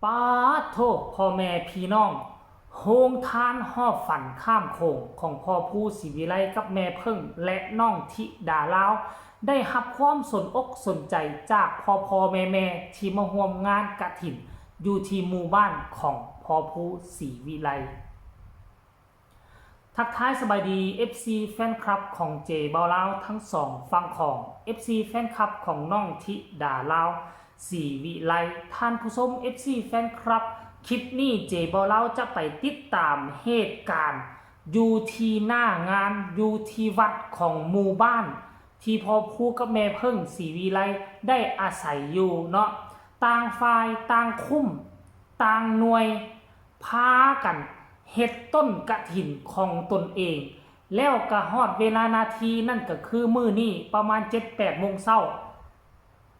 ປາດໂທ້ ພໍ່ແມ່ພີ່ນ້ອງ, ໂຮງທານຮອບຝັນຂ້າມໂຂງຂອງພໍ່ພູ ສີວິໄລ ກັບແມ່ເຜິ້ງ ແລະ ນ້ອງທິດາລາວ ໄດ້ຮັບຄວາມສົນອົກສົນໃຈຈາກພໍ່ໆແມ່ໆ ທີ່ມາຮ່ວມງານກະຖິນຢູ່ທີ່ໝູ່ບ້ານຂອງພໍ່ພູ ສີວິໄລ. ທັກທາຍສະບາຍດີ ເອັຟຊີ ແຟນຄລັບຂອງເຈເບົາລາວທັງສອງຝັ່ງຂອງ, ເອັຟຊີ ແຟນຄລັບຂອງນ້ອງທິດາລາວ ສີວິໄລ. ທ່ານຜູ້ຊົມ ເອັຟຊີ ແຟນຄລັບ, ຄລິບນີ້ເຈເບົາລາວຈະໄປຕິດຕາມເຫດການຢູ່ທີ່ໜ້າງານ ຢູ່ທີ່ວັດຂອງໝູ່ບ້ານທີ່ພໍ່ພູກັບແມ່ເຜິ້ງ ສີວິໄລ ໄດ້ອາໄສຢູ່ເນາະ. ຕ່າງຝ່າຍຕ່າງຄຸ້ມ ຕ່າງໜ່ວຍ ພາກັນເຮັດຕົ້ນກະຖິນຂອງຕົນເອງ, ແລ້ວກະຮອດເວລານາທີນັ້ນ ກະຄືມື້ນີ້ປະມານເຈັດແປດໂມງເຊົ້າ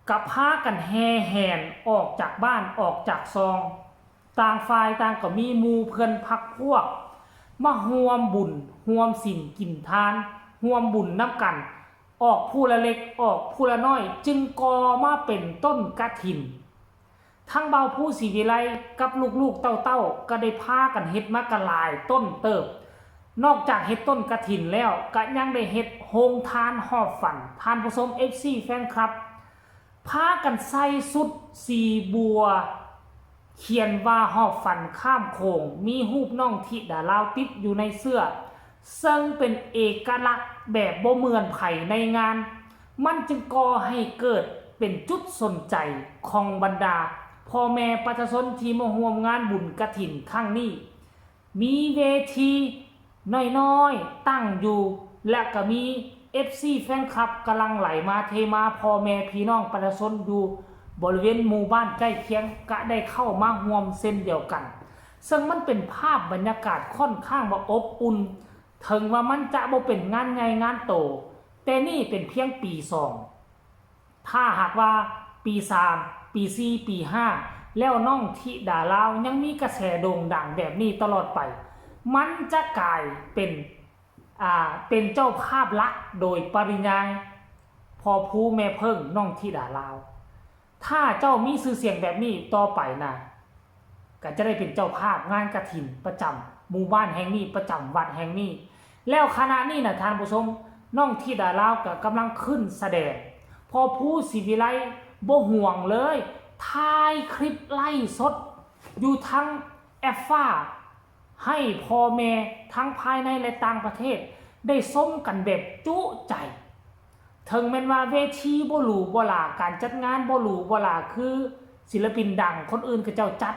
ກະພາກັນແຫ່ແຫນອອກຈາກບ້ານ ອອກຈາກຊ່ອງ, ຕ່າງຝ່າຍຕ່າງກະມີໝູ່ເພື່ອນພັກພວກມາຮ່ວມບຸນຮ່ວມສິນກິນທານ ຮ່ວມບຸນນຳກັນ, ອອກຜູ້ລະເລັກອອກຜູ້ລະນ້ອຍ ຈຶ່ງກໍ່ມາເປັນຕົ້ນກະຖິນ. ທັງບ່າວພູ ສີວິໄລ ກັບລູກໆເຕົ້າໆ ກໍໄດ້ພາກັນເຮັດມາກະຫຼາຍຕົ້ນເຕີບ. ນອກຈາກເຮັດຕົ້ນກະຖິນແລ້ວ ກະຍັງໄດ້ເຮັດໂຮງທານຮອບຝັນ. ທ່ານຜູ້ຊົມ ເອັຟຊີ ແຟນຄລັບ, ພາກັນໃສ່ຊຸດສີບົວ ຂຽນວ່າຮອບຝັນຂ້າມໂຂງ, ມີຮູບນ້ອງທິດາລາວຕິດຢູ່ໃນເສື້ອ, ເຊິ່ງເປັນເອກະລັກແບບບໍ່ເໝືອນໃຜໃນງານ. ມັນຈຶ່ງກໍ່ໃຫ້ເກີດເປັນຈຸດສົນໃຈຂອງບັນດາພໍ່ແມ່ປະຊາຊົນທີ່ມາຮ່ວມງານບຸນກະຖິນຄັ້ງນີ້. ມີເວທີນ້ອຍໆຕັ້ງຢູ່ ແລະ ກະມີເອັຟຊີ ແຟນຄລັບກະຫຼັ່ງໄຫຼມາເທມາ, ພໍ່ແມ່ພີ່ນ້ອງປະຊາຊົນຢູ່ບໍລິເວນໝູ່ບ້ານໃກ້ຄຽງກະໄດ້ເຂົ້າມາຮ່ວມເຊັ່ນດຽວກັນ, ເຊິ່ງມັນເປັນພາບບັນຍາກາດຂ້ອນຂ້າງວ່າອົບອຸ່ນ. ເຖິງວ່າມັນຈະບໍ່ເປັນງານໃຫຍ່ງານໂຕ, ແຕ່ນີ້ເປັນພຽງປີສອງ. ຖ້າຫາກວ່າປີສາມ, ປີສີ່, ປີຫ້າ ແລ້ວ ນ້ອງທິດາລາວຍັງມີກະແສໂດ່ງດັງແບບນີ້ຕະຫຼອດໄປ, ມັນຈະກາຍເປັນ, ອ່າ, ເປັນເຈົ້າພາບຫຼັກໂດຍປະລິຍາຍ, ພໍ່ພູ ແມ່ເຜິ້ງ ນ້ອງທິດາລາວ. ຖ້າເຈົ້າມີຊື່ສຽງແບບນີ້ຕໍ່ໄປນະ, ກໍຈະໄດ້ເປັນເຈົ້າພາບງານກະຖິນປະຈຳໝູ່ບ້ານແຫ່ງນີ້, ປະຈຳວັດແຫ່ງນີ້. ແລ້ວຂະນະນີ້ນະທ່ານຜູ້ຊົມ, ນ້ອງທິດາລາວກໍກຳລັງຂຶ້ນສະແດງ. ພໍ່ພູ ສີວິໄລ ບໍ່ຫວງເລີຍ, ຖ່າຍຄລິບໄລສົດຢູ່ທາງແອັບຟ້າ ໃຫ້ພໍ່ແມ່ທັງພາຍໃນ ແລະ ຕ່າງປະເທດໄດ້ຊົມກັນແບບຈຸໃຈ. ເຖິງແມ່ນວ່າເວທີບໍ່ຫຼູບໍ່ຫຼາ, ການຈັດງານບໍ່ຫຼູບໍ່ຫຼາຄືສິນລະປິນດັງຄົນອື່ນເຂົາເຈົ້າຈັດ,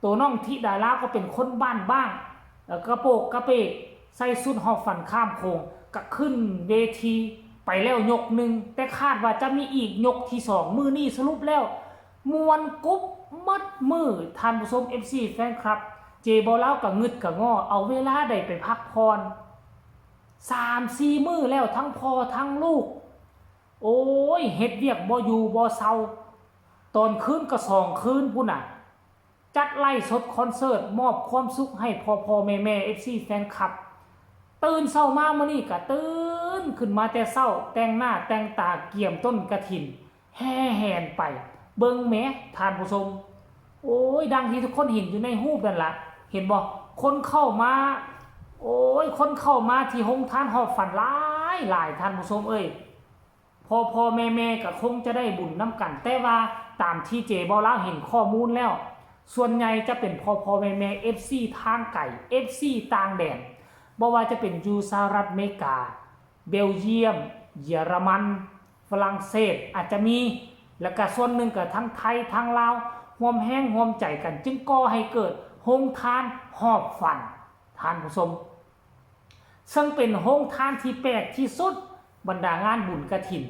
ໂຕນ້ອງທິດາລາວກໍເປັນຄົນບ້ານບ້າງ, ກະໂປກກະເປກ, ໃສ່ຊຸດຮອບຝັນຂ້າມໂຂງ, ກະຂຶ້ນເວທີໄປແລ້ວຍົກໜຶ່ງ, ແຕ່ຄາດວ່າຈະມີອີກຍົກທີສອງ. ມື້ນີ້ສະຫຼຸບແລ້ວ ມ່ວນກຸບໝົດມື້. ທ່ານຜູ້ຊົມ ເອັຟຊີ ແຟນຄລັບ, ເຈເບົາລາວກະງຶດກະງໍ້, ເອົາເວລາໃດໄປພັກຜ່ອນ? ສາມສີ່ມື້ແລ້ວ, ທັງພໍ່ທັງລູກ, ໂອ້ຍ, ເຮັດວຽກບໍ່ຢູ່ບໍ່ເຊົາ, ຕອນຄືນກໍສອງຄືນພຸ້ນນະ. ຈັດໄລຟ໌ສົດຄອນເສີດ ມອບຄວາມສຸກໃຫ້ພໍ່ໆແມ່ໆ ເອັຟຊີ ແຟນຄລັບ. ຕື່ນເຊົ້າມາມື້ນີ້ກະຕື່ນຂຶ້ນມາແຕ່ເຊົ້າ, ແຕ່ງໜ້າແຕ່ງຕາ, ກຽມຕົ້ນກະຖິນ, ແຫ່ແຫນໄປ. ເບິ່ງແມະທ່ານຜູ້ຊົມ, ໂອ້ຍ, ດັ່ງທີ່ທຸກຄົນເຫັນຢູ່ໃນຮູບນັ້ນລະ, ເຫັນບໍ່? ຄົນເຂົ້າມາ, ໂອ້ຍ, ຄົນເຂົ້າມາທີ່ໂຮງທານຮອບຝັນຫຼາຍໆ ທ່ານຜູ້ຊົມເອີຍ. ພໍ່ໆແມ່ໆກໍຄົງຈະໄດ້ບຸນນຳກັນ, ແຕ່ວ່າຕາມທີ່ເຈເບົາລາວເຫັນຂໍ້ມູນແລ້ວ, ສ່ວນໃຫຍ່ຈະເປັນພໍ່ໆແມ່ໆ ເອັຟຊີທາງໄກ, ເອັຟຊີຕ່າງແດນ, ບໍ່ວ່າຈະເປັນຢູ່ສະຫະລັດອາເມລິກາ, ເບວຢ້ຽມ, ເຢຍລະມັນ, ຝຣັ່ງເສດ ອາດຈະມີ, ແລ້ວກະສ່ວນໜຶ່ງກໍທັງໄທ ທັງລາວ ຮ່ວມແຮງຮ່ວມໃຈກັນ, ຈຶ່ງກໍ່ໃຫ້ເກີດໂຮງທານຮອບຝັນ. ທ່ານຜູ້ຊົມ, ເຊິ່ງເປັນໂຮງທານທີ່ແປກທີ່ສຸດບັນດາງານບຸນກະຖິນ.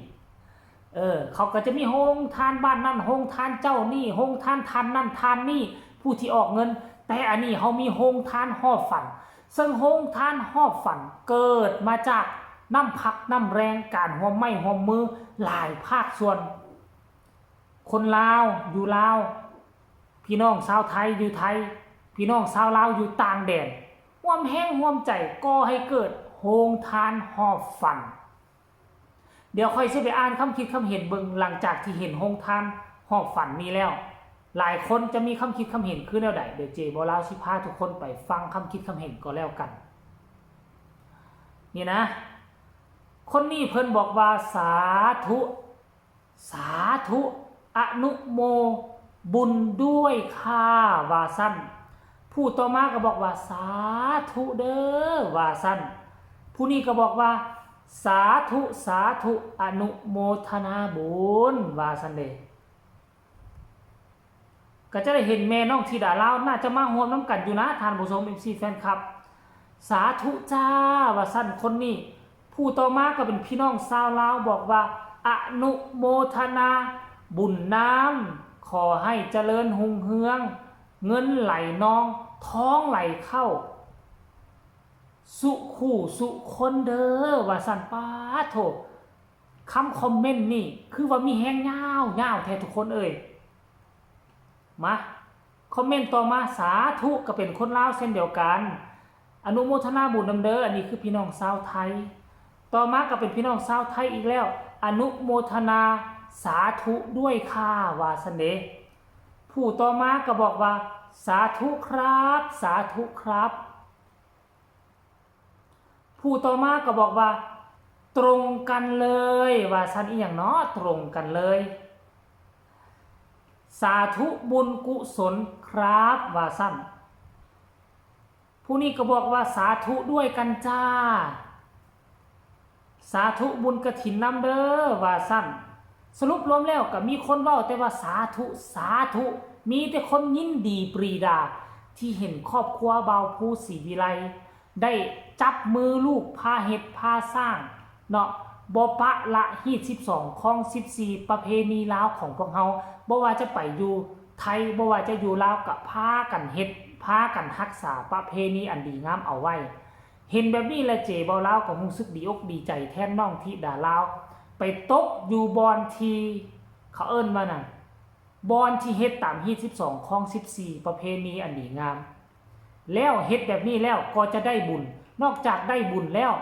ເອີ, ເຂົາກໍຈະມີໂຮງທານບ້ານນັ້ນ, ໂຮງທານເຈົ້ານີ້, ໂຮງທານທ່ານນັ້ນທ່ານນີ້, ຜູ້ທີ່ອອກເງິນ. ແຕ່ອັນນີ້ເຮົາມີໂຮງທານຮອບຝັນ, ເຊິ່ງໂຮງທານຮອບຝັນເກີດມາຈາກນ້ຳພັກນ້ຳແຮງ, ການຮ່ວມໄມ້ຮ່ວມມືຫຼາຍພາກສ່ວນ. ຄົນລາວຢູ່ລາວ, ພີ່ນ້ອງຊາວໄທຢູ່ໄທ, ພີ່ນ້ອງຊາວລາວຢູ່ຕ່າງແດນ ຮ່ວມແຮງຮ່ວມໃຈກໍ່ໃຫ້ເກີດໂຮງທານຮອບຝັນ. ດຽວຂ້ອຍຊິໄປອ່ານຄຳຄິດຄຳເຫັນເບິ່ງ, ຫຼັງຈາກທີ່ເຫັນໂຮງທານຮອບຝັນນີ້ແລ້ວ, ຫຼາຍຄົນຈະມີຄຳຄິດຄຳເຫັນຄືແນວໃດ? ດຽວເຈບໍ່ລາວຊິພາທຸກຄົນໄປຟັງຄຳຄິດຄຳເຫັນກໍແລ້ວກັນ. ນີ້ນະ ຄົນນີ້ເພິ່ນບອກວ່າ ສາທຸ ສາທຸ ອະນຸໂມບຸນດ້ວຍຄ່າ ວ່າຊັ້ນ. ຜູ້ຕໍ່ມາກໍບອກວ່າ ສາທຸເດີ ວ່າຊັ້ນ. ຜູ້ນີ້ກໍບອກວ່າ ສາທຸ ສາທຸ ອະນຸໂມທະນາບຸນ ວ່າຊັ້ນເດ. ກໍຈະໄດ້ເຫັນແມ່ນ້ອງທິດາລາວ ໜ້າຈະມາຮ່ວມນຳກັນຢູ່ນະ ທ່ານຜູ້ຊົມ ເອັຟຊີ ແຟນຄລັບ. ສາທຸຈ້າ ວ່າຊັ້ນຄົນນີ້. ຜູ້ຕໍ່ມາກໍເປັນພີ່ນ້ອງຊາວລາວ ບອກວ່າ ອະນຸໂມທະນາບຸນນຳ ຂໍໃຫ້ຈະເລີນຮຸ່ງເຮືອງ ເງິນໄຫຼນອງ ທອງໄຫຼເຂົ້າ ສຸຄູ່ສຸຄົນເດີ ວ່າຊັ້ນ. ປາດໂທ້ ຄຳຄອມເມັນນີ້ຄືວ່າມີແຮງຍາວໆແທ້ທຸກຄົນເອີຍ. ມາ ຄອມເມັນຕໍ່ມາ ສາທຸ ກໍເປັນຄົນລາວເຊັ່ນດຽວກັນ ອະນຸໂມທະນາບຸນນຳເດີ. ອັນນີ້ຄືພີ່ນ້ອງຊາວໄທ. ຕໍ່ມາກໍເປັນພີ່ນ້ອງຊາວໄທອີກແລ້ວ ອະນຸໂມທະນາສາທຸດ້ວຍຄ່າ ວ່າຊັ້ນເດ. ຜູ້ຕໍ່ມາກໍບອກວ່າ ສາທຸຄັບ ສາທຸຄັບ. ຜູ້ຕໍ່ມາກໍບອກວ່າ ຕົງກັນເລີຍ ວ່າຊັ້ນ. ອີ່ຫຍັງເນາະ ຕົງກັນເລີຍ? ສາທຸບຸນກຸສົນຄັບ ວ່າຊັ້ນ. ຜູ້ນີ້ກໍບອກວ່າ ສາທຸດ້ວຍກັນຈ້າ ສາທຸບຸນກະຖິນນຳເດີ ວ່າຊັ້ນ. ສະຫຼຸບລວມແລ້ວກໍມີຄົນເວົ້າແຕ່ວ່າ ສາທຸ ສາທຸ ມີແຕ່ຄົນຍິນດີປຣີດາ ທີ່ເຫັນຄອບຄົວບ່າວພູ ສີວິໄລ ໄດ້ຈັບມືລູກພາເຮັດພາສ້າງເນາະ ບໍ່ປະລະຮີດສິບສອງຄອງສິບສີ່ ປະເພນີລາວຂອງພວກເຮົາ. ບໍ່ວ່າຈະໄປຢູ່ໄທ ບໍ່ວ່າຈະຢູ່ລາວ ກະພາກັນເຮັດ ພາກັນຮັກສາປະເພນີອັນດີງາມເອົາໄວ້. ເຫັນແບບນີ້ແລ້ວ ເຈເບົາລາວກໍຮູ້ສຶກດີອົກດີໃຈແທນນ້ອງທິດາລາວ ໄປຕົກຢູ່ບ່ອນທີ່ ເຂົາເອີ້ນວ່ານັ້ນ ບ່ອນທີ່ເຮັດຕາມຮີດສິບສອງຄອງສິບສີ່ ປະເພນີອັນດີງາມ ແລ້ວເຮັດແບບນີ້ແລ້ວກໍຈະໄດ້ບຸນ ນອກຈາກໄດ້ບຸນແລ້ວ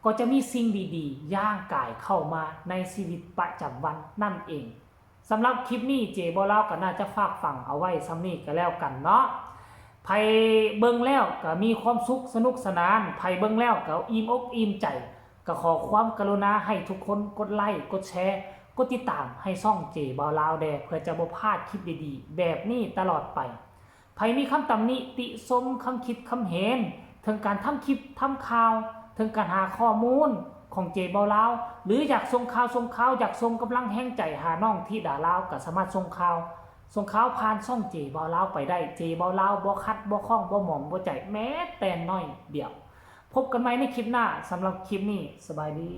ກໍຈະມີສິ່ງດີໆຍ່າງກາຍເຂົ້າມາໃນຊີວິດປະຈຳວັນນັ້ນເອງ. ສຳລັບຄລິບນີ້ ເຈເບົາລາວກໍໜ້າຈະຝາກຝັງເອົາໄວ້ສ່ຳນີ້ກໍແລ້ວກັນເນາະ. ໃຜເບິ່ງແລ້ວກໍມີຄວາມສຸກສະໜຸກສະໜານ ໃຜເບິ່ງແລ້ວກໍອີ່ມອົກອີ່ມໃຈ ກໍຂໍຄວາມກະລຸນາໃຫ້ທຸກຄົນກົດໄລ ກົດແຊ ກົດຕິດຕາມໃຫ້ຊ່ອງເຈເບົາລາວແດ່ ເພື່ອຈະບໍ່ພາດຄລິບດີໆແບບນີ້ຕະຫຼອດໄປ. ໃຜມີຄຳຕຳໜິຕິຊົມ ຄຳຄິດຄຳເຫັນ ເຖິງການທຳຄລິບທຳຂ່າວ ເຖິງການຫາຂໍ້ມູນຂອງເຈເບົາລາວ ຫຼື ຢາກສົ່ງຂ່າວ ສົ່ງຂ່າວ ຢາກສົ່ງກຳລັງແຮງໃຈຫານ້ອງທິດາລາວ ກໍສາມາດສົ່ງຂ່າວ ສົ່ງຂ່າວຜ່ານຊ່ອງເຈເບົາລາວໄປໄດ້. ເຈເບົາລາວບໍ່ຂັດ ບໍ່ຂ້ອງ ບໍ່ໝອງ ບໍ່ໃຈ ແມ້ແຕ່ໜ້ອຍດຽວ. ພົບກັນໃໝ່ໃນຄລິບໜ້າ. ສຳລັບຄລິບນີ້ ສະບາຍດີ.